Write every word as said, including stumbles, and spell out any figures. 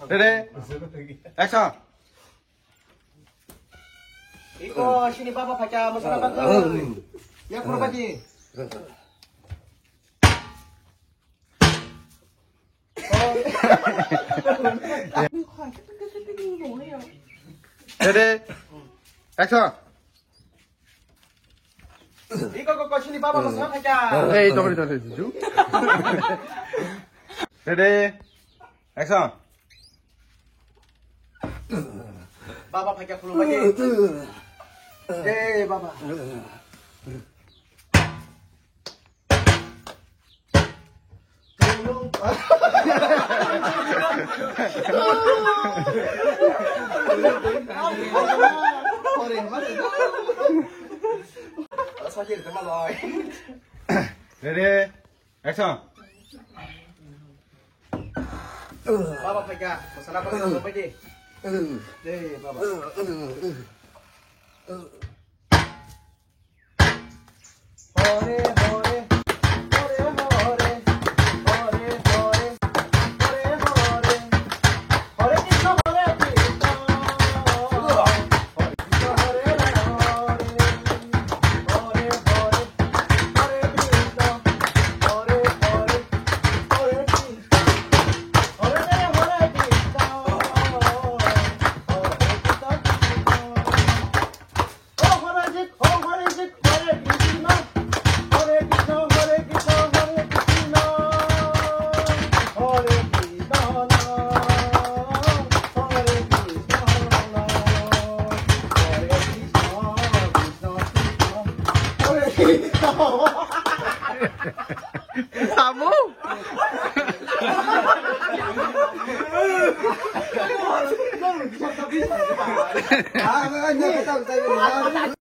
Ready? Action! Iko, sini baba phaikha, masala baba. Ya, kurbaji. Ready? Action! Iko, ko, ko, sini baba, masala baba. Hey, don't worry, don't worry, Juju. Ready? Action. Baba, phaikha, khulumbaji. Hey, baba. Ready? Action. Baba, phaikha, masala baba, khulumbaji. Hey, baba. Hore hore, hore hore, hore hore, hore hore, hore Krishna, hore Krishna, hore Krishna, hore hore, hore hore, hore Krishna, hore hore, hore Krishna, hore hore, hore Krishna, hore Krishna, Krishna. Amo?